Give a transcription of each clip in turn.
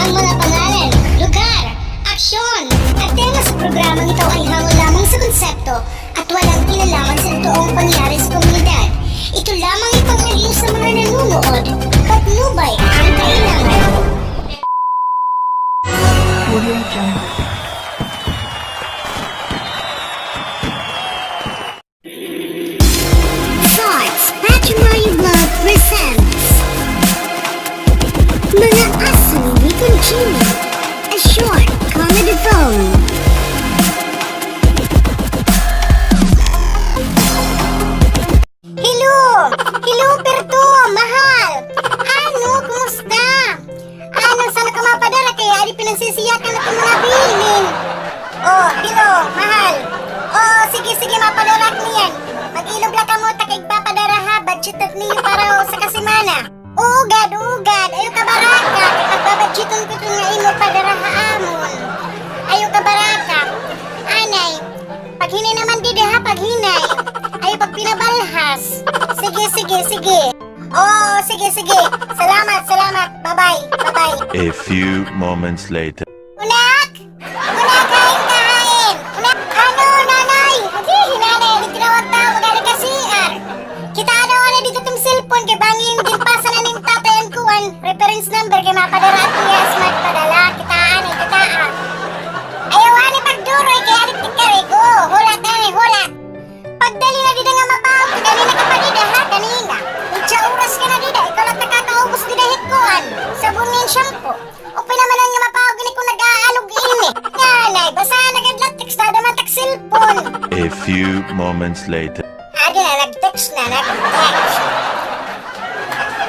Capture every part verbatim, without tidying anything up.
Ang mga pangalan, lugar, aksyon, at tema sa programang ito ay hango lamang sa konsepto at walang kinalaman sa totoong pangyayari sa komunidad. Ito lamang ay pang-aliw sa mga nanonood. Patnubay ang kailangan. Audio Jungle. Thoughts Patrimony Vlog presents Mga Aso ni Conching, a short comedy film. Hello! Hello, Perto! Mahal! Ano? Kumusta? Ano, san-o ka mapadara kay adi pinagsisiyakan naton mga bilin? Oh, hello, mahal. Oh, sige, sige, mapadara ak niyan. Mag-ilob la kamo ta kay igpapadara ha, budget ak niyo para usa ka semana. Ugad, ugad, ayaw kabaraka, kay pagbabudgeton ko ito nga imo padara ha amon. Ayaw kabaraka. Anay, paghinay naman didi ha, paghinay. Ayaw pagpinabalhas. Sige, sige, sige. Oo, sige, sige. Salamat, salamat. Bye-bye, bye-bye. A few moments later. Unak! Unak, hain ka, hain! Unak, ano, nanay? Agi, hi nanay, adi tinawag-tawag, adi ka C R. Kitaa daw anay didto it im cellphone, kay bangin ginpasa na ni im tatay an kuan, reference number, kay mapadara ak niya Smart Padala. Kitaa anay, kitaa. Ayaw anay pagduroy, kay adi tikarigo. Hulat anay, hulat. Pagdali na dida nga mapaog, kay kanina ka pa dida, ha, kanina. Media oras ka na dida, ikaw la it nakakaubos dida hit kuan, sabon ngan shampoo. Upay naman nga mapaog ini kon nag-aalog ini. Nganay, basaha na gad la it text, dada man tak cellphone. A few moments later. Adi na, nag-text na, nag-text.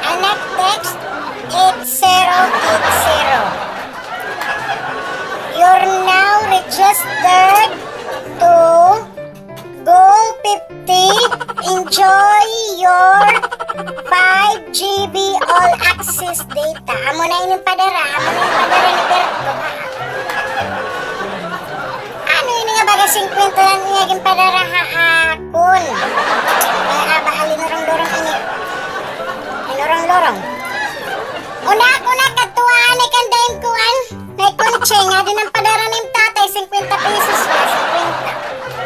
An nag-text, eight zero eight zero. You're now registered to Go fifty, enjoy your five G B all access data. Amo na ini an padara, amo na ini an padara ni Berto. Ano ini nga baga singkwenta la an iya ginpadara ha akon? Ay, aba, linurong-lurong ini. Linurong-lurong. Unak, unak, kadtoa anay kan dayon kuan. Nay Conching, adi na an padara ni im tatay, singkwenta pesos na, singkwenta.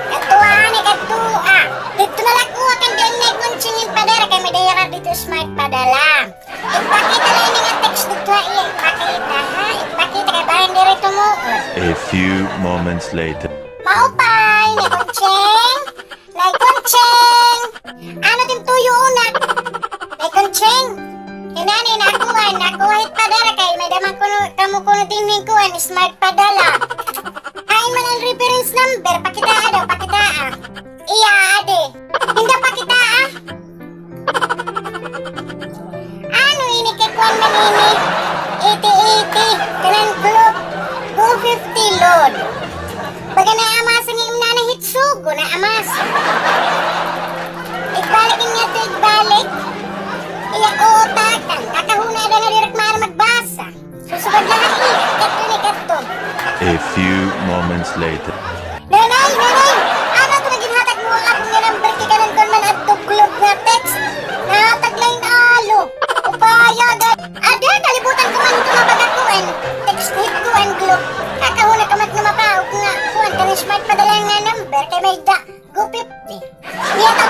Kadtoa anay, kadtoa. Didto na la kuha kan dayon Nay Conching im padara, kay may-ada hira didto Smart Padala. Igpakita la ini nga text didto ha iya, igpakita, ha? Igpakita kay bangin diri tumuod. A few moments later. Maupay, Nay Conching. Nay Conching! Ano it im tuyo, unak? Nay Conching! Hinani, nakuha, nakuha hit padara kay may-ada man kuno, kamo kuno dinhi hin kuan, Smart Padala. Hain man an reference number, pakitaa daw, pakitaa. Iya, adi. Hinda pakitaa. Ano ini kay kuan man ini? Eighty eighty, kanan Globe, two fifty load. Baga naamas an im nanay hit sugo, naamas. Igbalik ini ngadto, igbalik. Iya, oo, takan. Kakahuna ada nga diri ak maaram magbasa. Susugad la ha iya, ikadto ini, ikadto. A few moments later. Nanay, nanay, ano ito nga ginhatag mo ha akon nga number kay kanan kuan man adto Globe nga text? Nahatag la hin alo. Upaya gad. Ada, kalibutan ko man ito nga baga kuan. Text hit kuan Globe. Kakahuna ka man nga mapaog nga kuan kanan Smart Padala nga number kay may-ada. Go fifty. Iya ta